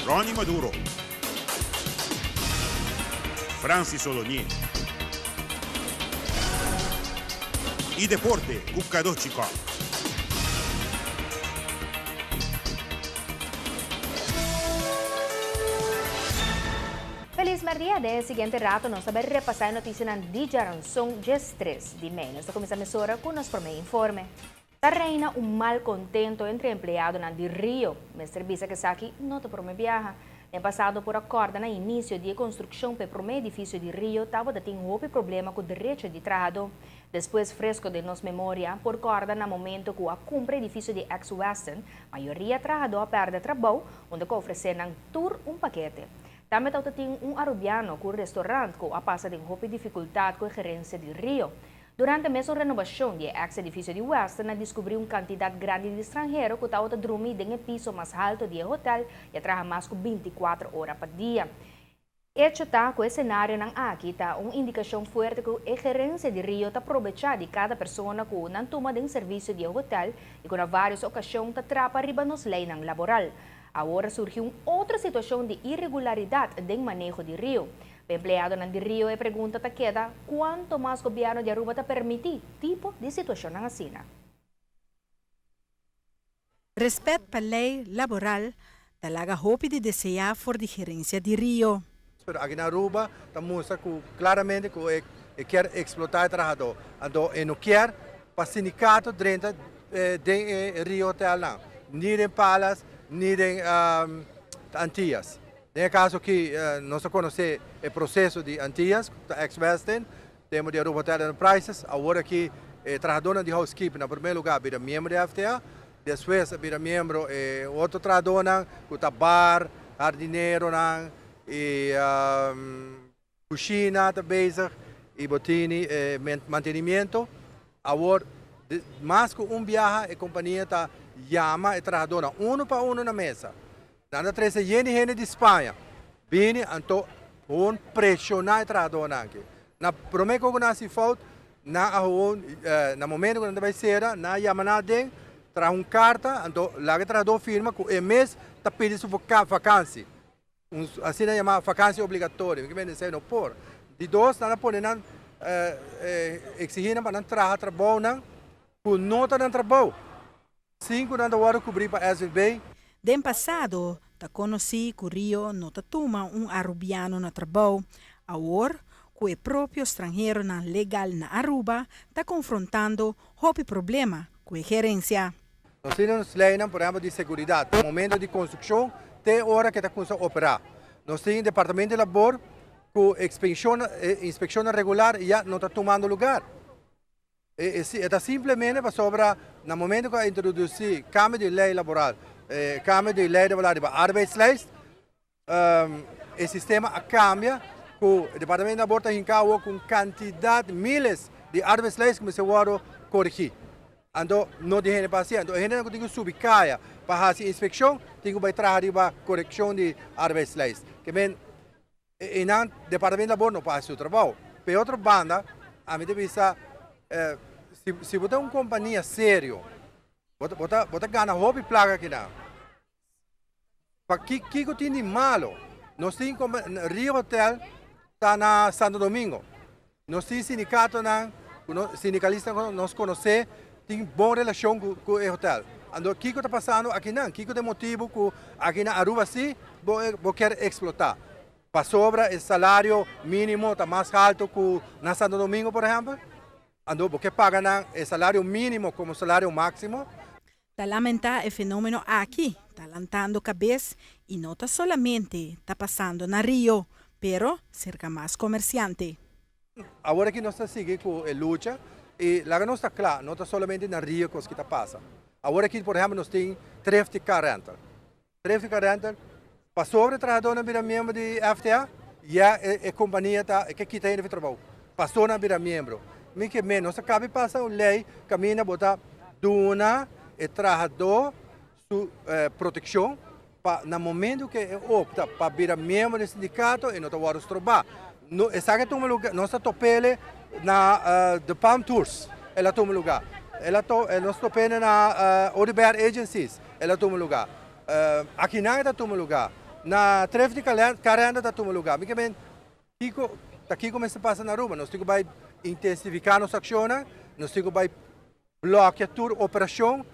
Ronnie Maduro, Francis Olonier y deporte cu Cadochi Kock. Feliz merdia! Den e siguiente rato nos ta bai repasa e noticianan di djaranson djes tres di mei. Nos ta cuminsa mesora cu nos prome informe. Ta reina un malcontento entre empleadonan di Rio. Mester bisa cu esaki no ta prome biaha. Den pasado por a corda na inicio di e construccion pa e prome edificio di Rio tabata tin hopi problema cu derecho di trahado. Despues fresco den nos memoria por corda na momento cu a cumpra edificio di ex Westin, mayoria trahado a perde trabou unda cu a ofrece nan tur un pakete. Tambe tabata tin un Arubiano cu restaurant cu a pasa den hopi dificultad cu e gerencia di Rio. Durante mesun renobacion di e ex edificio di Westin a descubri un cantidad grandi di stranhero cu tabata drumi den e piso mas halto di e hotel y a traha mas cu 24 ora pa dia. Hecho ta cu e scenarionan aki ta un indicacion fuerte cu e gerencia di Rio ta probecha di cada persona cu nan tuma den servicio di e hotel y cu na varios ocasion ta trapa riba nos leynan laboral. Awor a surgi un otro situacion di irregularidad den maneho di Rio. Pa empleadonan di Rio e pregunta ta keda cuanto mas gobierno di Aruba ta permiti tipo di situacionnan asina. Respet pa ley laboral ta laga hopi di desea for di gerencia di Rio. Pero aki na Aruba ta mustra cu claramente cu e kier explota e trahador. Anto e no kier pa sindicato drenta den e Rio Hotelnan, ni den Palace, ni den Antillas. Den e caso aki nos ta conoce e proceso di Antillas, cu ta ex Westin, Tempo di Aruba Hotel Enterprises. Awor aki e trahadornan di housekeeping na primer lugar a bira miembro di FTA, despues a bira miembro e otro trahadornan cu ta bar, hardineronan y cushina ta bezig y bo tini e mantenimiento. Awor mas cu un biaha e compania ta yama e trahadornan uno pa uno na mesa. Nan ta trese yen di hende di Spaña bini anto gewoon presiona e trahadornan aki. Na prome ku nan hasi fout nan a gewoon na momento ku nan ta bai sera nan a yama nan aden traha un karta anto laga e trahador firma ku e mes ta pidi su vakansi. Un asina yama vakansi obligatorio mi ke mende esei no por. Di dos nan a pone nan eksigi nan pa nan traha trabounan ku no ta nan trabou. Sin ku nan ta wòrdu kubrí pa SVB. Den pasado ta konosí ku Rio no ta tuma un Arubiano na trabou. Awor ku e propio stranheronan legal na Aruba ta konfrontando hopi problema ku e gerensia. Nos tin nos leynan por ehempel di seguridat na momento di konstrukshon te ora ke ta kuminsá operá. Nos tin departamento di labor ku inspekshonnan regular ya no ta tumando lugar. E ta simplemente pasobra na momento ku a introdusí kambio di lei laboral, kambio di lei laboral riba arbeidslijst, e sistema a kambia ku e departamento di labor ta hinká awor ku un kantidat, miles di arbeidslijst ku mester wòrdu korigí. Anto no tin hende pa hasié. Anto e hendenan ku tin ku subi kaya pa hasi inspekshon tin ku bai traha riba korekshon di arbeidslijst. Ke men Einan Departamento di Labor no por hasi su trabou. P'e otro banda, ami ta bisa, si si bo ta un kompania serio, bo ta bo ta bo ta gana hopi plaka akinan. Pa ki kiko tin di malo? Nos tin Rio Hotel ta na Santo Domingo. Nos tin sindikatonan ku no sindikalistanan ku nos konosé tin bon relashon ku ku e hotel. Anto kiko ta pasando akinan? Kiko ta e motibu ku aki na Aruba si bo bo kier eksplotá? Pasobra e salario mínimo ta mas haltu ku na Santo Domingo por ehèmpel? Anto bo ke paga nan e salario mínimo komo salario máksimo? Ta lamentá e fenómeno aki ta lantando kabes i no ta solamente ta pasando na Rio, pero serka mas komersiante. Awor aki nos ta sigui ku e lucha i laga nos ta kla, no ta solamente na Rio kos ki ta pasa. Awor aki por ehèmpel nos tin Thrifty Car Rental. Thrifty Car Rental pasobra e trahadónan bira miembro di FTA ya e kompania ta ke kita hende for trabou. Pasobra nan bira miembro. Mi ke men nos a kabi pasa un lei kaminda bo ta duna e trahadó su protekshon pa na momento ke e opta pa bira miembro di sindikato e no ta wòrdu strobá. No esaki a tuma lugá nos a top'ele na De Palm Tours el a tuma lugá. El a to nos top'ele na Oduber Agencies el a tuma lugá. Akinan e ta tuma lugá. Na tref di carenda ta tuma lugar. Mi kier kiko ta kiko mester pasa na Aruba. Nos tin cu bay intensifica nos accion, nos tin cu bay blokea tur operacion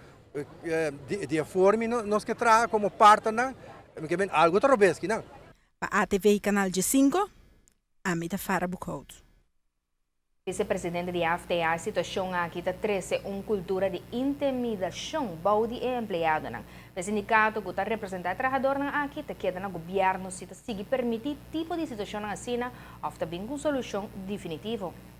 di forma nos kier traha como partner, mi kier algo ta robes aki, no? Pa ATV Canal G5, Amita Farah Boekhout. Vicepresidente di AFTA, situacion aki ta trece un cultura di intimidacion bou di empleadonan. E sindicato cu ta representa trahadornan aki ta keda na gobierno si ta sigui permiti tipo di situacion asina of ta bin cu solucion definitivo.